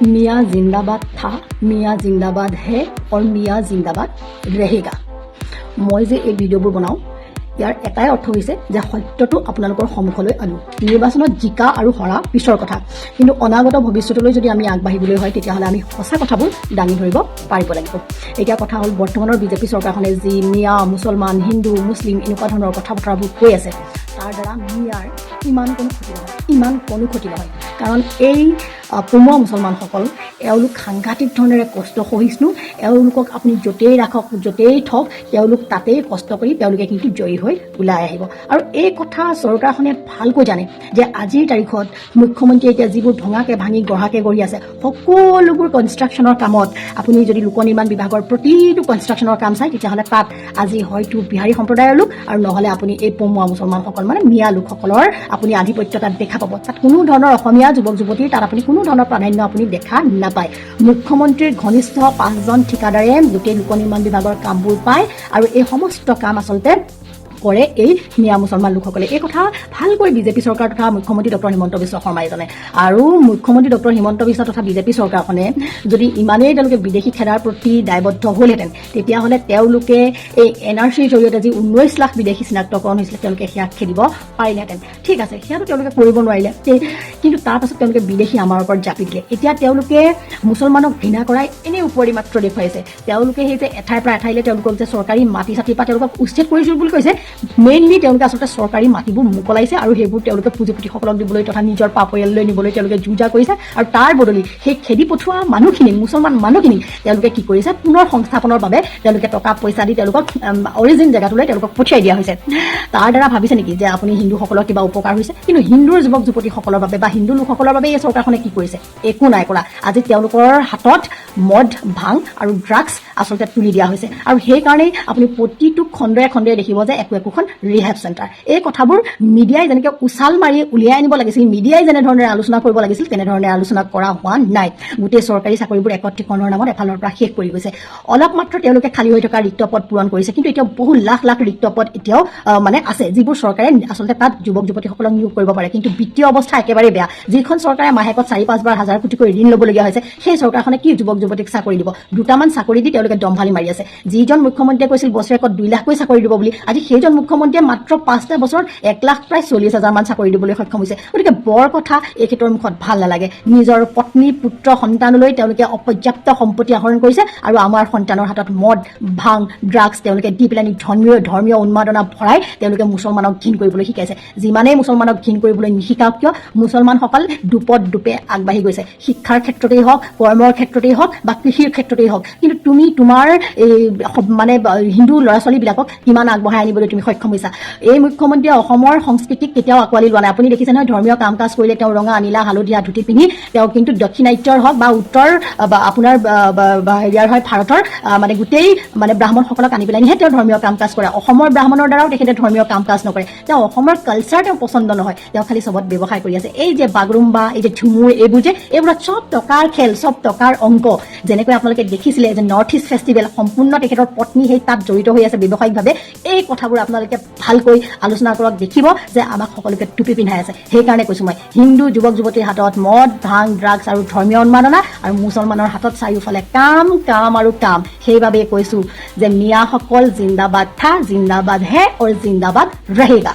मियाँ जिंदाबाद था, मियाँ जिंदाबाद है और मियाँ जिंदाबाद रहेगा। মই যে এই ভিডিঅ'বোৰ বনাওঁ, ইয়াৰ এটাই অৰ্থ হৈছে যে সত্যটো আপোনালোকৰ সন্মুখলৈ আনো। নিৰ্বাচনত জিকা আৰু হৰা পিছৰ কথা, কিন্তু অনাগত ভৱিষ্যতলৈ যদি আমি আগবাঢ়িবলৈ হয়, তেতিয়াহ'লে আমি সঁচা কথাবোৰ দাঙি ধৰিব পাৰিব লাগিব। এতিয়া কথা হ'ল, বৰ্তমানৰ বিজেপি চৰকাৰখনে যি মিয়া, মুছলমান, হিন্দু, মুছলিম এনেকুৱা ধৰণৰ কথা বতৰাবোৰ কৈ আছে, তাৰ দ্বাৰা মিয়াৰ ইমান কোনো ক্ষতি নহয়, ইমান কোনো ক্ষতি নহয়। কাৰণ এই পমুৱা মুছলমানসকল, এওঁলোক সাংঘাতিক ধৰণেৰে কষ্ট সহিষ্ণু। এওঁলোকক আপুনি য'তেই ৰাখক, য'তেই থওক, তেওঁলোক তাতেই কষ্ট কৰি তেওঁলোকে কিন্তু জয়ী হৈ ওলাই আহিব। আৰু এই কথা চৰকাৰখনে ভালকৈ জানে যে আজিৰ তাৰিখত মুখ্যমন্ত্ৰীয়ে এতিয়া যিবোৰ ভঙাকে ভাঙি গঢ়াকে গঢ়ি আছে, সকলোবোৰ কনষ্ট্ৰাকশ্যনৰ কামত আপুনি যদি লোক নিৰ্মাণ বিভাগৰ প্ৰতিটো কনষ্ট্ৰাকশ্যনৰ কাম চায়, তেতিয়াহ'লে তাত আজি হয়তো বিহাৰী সম্প্ৰদায়ৰ লোক আৰু নহ'লে আপুনি এই পমুৱা মুছলমানসকল, মানে মিয়া লোকসকলৰ আপুনি আধিপত্য তাত দেখা পাব। তাত কোনো ধৰণৰ অসমীয়া যুৱক যুৱতীৰ তাত আপুনি কোনো ধৰণৰ প্ৰাধান্য আপুনি দেখা নাপায়। মুখ্যমন্ত্ৰীৰ ঘনিষ্ঠ পাঁচজন ঠিকাদাৰে গোটেই লোক নিৰ্মাণ বিভাগৰ কামবোৰ পায় আৰু এই সমস্ত কাম আচলতে কৰে এই মিয়া মুছলমান লোকসকলে। এই কথা ভালকৈ বিজেপি চৰকাৰ তথা মুখ্যমন্ত্ৰী ডক্টৰ হিমন্ত বিশ্ব শৰ্মাই জানে। আৰু মুখ্যমন্ত্ৰী ডক্টৰ হিমন্ত বিশ্ব তথা বিজেপি চৰকাৰখনে যদি ইমানেই তেওঁলোকে বিদেশী খেদাৰ প্ৰতি দায়বদ্ধ হ'লহেঁতেন, তেতিয়াহ'লে তেওঁলোকে এই এনআৰচিৰ জৰিয়তে যি 19 লাখ বিদেশী চিনাক্তকৰণ হৈছিলে, তেওঁলোকে সেয়া খেদিব পাৰিলেহেঁতেন। ঠিক আছে, সেয়াটো তেওঁলোকে কৰিব নোৱাৰিলে, কিন্তু তাৰ পাছত তেওঁলোকে বিদেশী আমাৰ ওপৰত জাপি দিলে। এতিয়া তেওঁলোকে মুছলমানক ঘৃণা কৰাই এনেই উপৰি মাত্ৰ দেখুৱাইছে। তেওঁলোকে সেই যে এঠাইৰ পৰা এঠাইলৈ তেওঁলোকক যে চৰকাৰী মাটি চাটিৰ পৰা তেওঁলোকক উচ্ছেদ কৰিছিল বুলি কৈছে, মেইনলি তেওঁলোকে আচলতে চৰকাৰী মাটিবোৰ মোকলাইছে আৰু সেইবোৰ তেওঁলোকে পুঁজিপতিসকলক দিবলৈ তথা নিজৰ পা পৰিয়াললৈ নিবলৈ তেওঁলোকে যো জা কৰিছে। আৰু তাৰ বদলি সেই খেদি পঠোৱা মানুহখিনিক, মুছলমান মানুহখিনিক তেওঁলোকে কি কৰিছে? পুনৰ সংস্থাপনৰ বাবে তেওঁলোকে টকা পইচা দি তেওঁলোকক অৰিজিন জেগাটোলৈ তেওঁলোকক পঠিয়াই দিয়া হৈছে। তাৰ দ্বাৰা ভাবিছে নেকি যে আপুনি হিন্দুসকলৰ কিবা উপকাৰ হৈছে? কিন্তু হিন্দুৰ যুৱক যুৱতীসকলৰ বাবে বা হিন্দু লোকসকলৰ বাবে এই চৰকাৰখনে কি কৰিছে? একো নাই কৰা। আজি তেওঁলোকৰ হাতত মদ, ভাং আৰু ড্ৰাগছ আচলতে তুলি দিয়া হৈছে আৰু সেইকাৰণেই আপুনি প্ৰতিটো খণ্ডে খণ্ডে দেখিব যে একো একোখন ৰিহেব চেণ্টাৰ। এই কথাবোৰ মিডিয়াই যেনেকৈ উচাল মাৰি উলিয়াই আনিব লাগিছিল, মিডিয়াই যেনেধৰণেৰে আলোচনা কৰিব লাগিছিল, তেনেধৰণে আলোচনা কৰা হোৱা নাই। গোটেই চৰকাৰী চাকৰিবোৰ একত্ৰীকৰণৰ নামত এফালৰ পৰা শেষ কৰি গৈছে। অলপ মাত্ৰ তেওঁলোকে খালী হৈ থকা ৰিক্ত পদ পূৰণ কৰিছে, কিন্তু এতিয়াও বহু লাখ লাখ ৰিক্ত পদ এতিয়াও মানে আছে, যিবোৰ চৰকাৰে আচলতে তাত যুৱক যুৱতীসকলক নিয়োগ কৰিব পাৰে। কিন্তু বিত্তীয় অৱস্থা একেবাৰেই বেয়া। যিখন চৰকাৰে মাহেকত চাৰি পাঁচবাৰ হাজাৰ কোটিকৈ ঋণ ল'বলগীয়া হৈছে, সেই চৰকাৰখনে কি যুৱক যুৱতীক চাকৰি দিব? দুটামান চাকৰি দি তেওঁলোকে দম্ভালি মাৰি আছে। যিজন মুখ্যমন্ত্ৰীয়ে কৈছিল বছৰেকত 2 লাখকৈ চাকৰি দিব বুলি, আজি সেইজন মুখ্যমন্ত্ৰীয়ে মাত্ৰ 5টা বছৰত 1 লাখ প্ৰায় 40 হাজাৰমান চাকৰি দিবলৈ সক্ষম হৈছে। গতিকে বৰ কথা এই ক্ষেত্ৰৰ মুখত ভাল নালাগে। নিজৰ পত্নী, পুত্ৰ, সন্তানলৈ তেওঁলোকে অপৰ্যাপ্ত সম্পত্তি আহৰণ কৰিছে আৰু আমাৰ সন্তানৰ হাতত মদ, ভাং, ড্ৰাগছ তেওঁলোকে দি পেলাই ধৰ্মীয় উন্মাদনা ভৰাই তেওঁলোকে মুছলমানক ঘিণ কৰিবলৈ শিকাইছে। যিমানেই মুছলমানক ঘিণ কৰিবলৈ নিশিকাওক কিয়, মুছলমানসকল দুপত দুপে আগবাঢ়ি গৈছে, শিক্ষাৰ ক্ষেত্ৰতেই হওক, কৰ্মৰ ক্ষেত্ৰতেই হওক বা কৃষিৰ ক্ষেত্ৰতেই হওক। কিন্তু তুমি তোমাৰ এই মানে হিন্দু ল'ৰা ছোৱালীবিলাকক কিমান আগবঢ়াই আনিবলৈ তুমি সক্ষম হৈছা? এই মুখ্যমন্ত্ৰীয়ে অসমৰ সংস্কৃতিক কেতিয়াও আঁকোৱালি লোৱা নাই। আপুনি দেখিছে নহয়, ধৰ্মীয় কাম কাজ কৰিলে তেওঁ ৰঙা, নীলা, হালধীয়া ধুতি পিন্ধি তেওঁ কিন্তু দক্ষিণাত্যৰ হওক বা উত্তৰ বা আপোনাৰ বা হেৰিয়াৰ হয়, ভাৰতৰ মানে গোটেই মানে ব্ৰাহ্মণসকলক আনি পেলাইনিহে তেওঁ ধৰ্মীয় কাম কাজ কৰে। অসমৰ ব্ৰাহ্মণৰ দ্বাৰাও তেখেতে ধৰ্মীয় কাম কাজ নকৰে। তেওঁ অসমৰ কালচাৰ তেওঁ পচন্দ নহয়। তেওঁ খালি চবত ব্যৱসায় কৰি আছে। এই যে বাগৰুম্বা, এই যে ঝুমুৰ, এইবোৰ যে এইবোৰত চব টকাৰ খেল, চব টকাৰ অংক। যেনেকৈ আপোনালোকে দেখিছিলে যে নৰ্থ ইষ্ট ফেষ্টিভেল সম্পূৰ্ণ তেখেতৰ পত্নী সেই তাত জড়িত হৈ আছে ব্যৱসায়িকভাৱে। এই কথাবোৰ আপোনালোকে ভালকৈ আলোচনা কৰক, দেখিব যে আমাক সকলোকে টুপি পিন্ধাই আছে। সেইকাৰণে কৈছোঁ মই, হিন্দু যুৱক যুৱতীৰ হাতত মদ, ভাং, ড্ৰাগছ আৰু ধৰ্মীয় উন্মাদনা আৰু মুছলমানৰ হাতত চাৰিওফালে কাম, কাম আৰু কাম। সেইবাবেই কৈছোঁ যে মিয়াসকল जिंदाबाद था, जिंदाबाद है और जिंदाबाद रहेगा।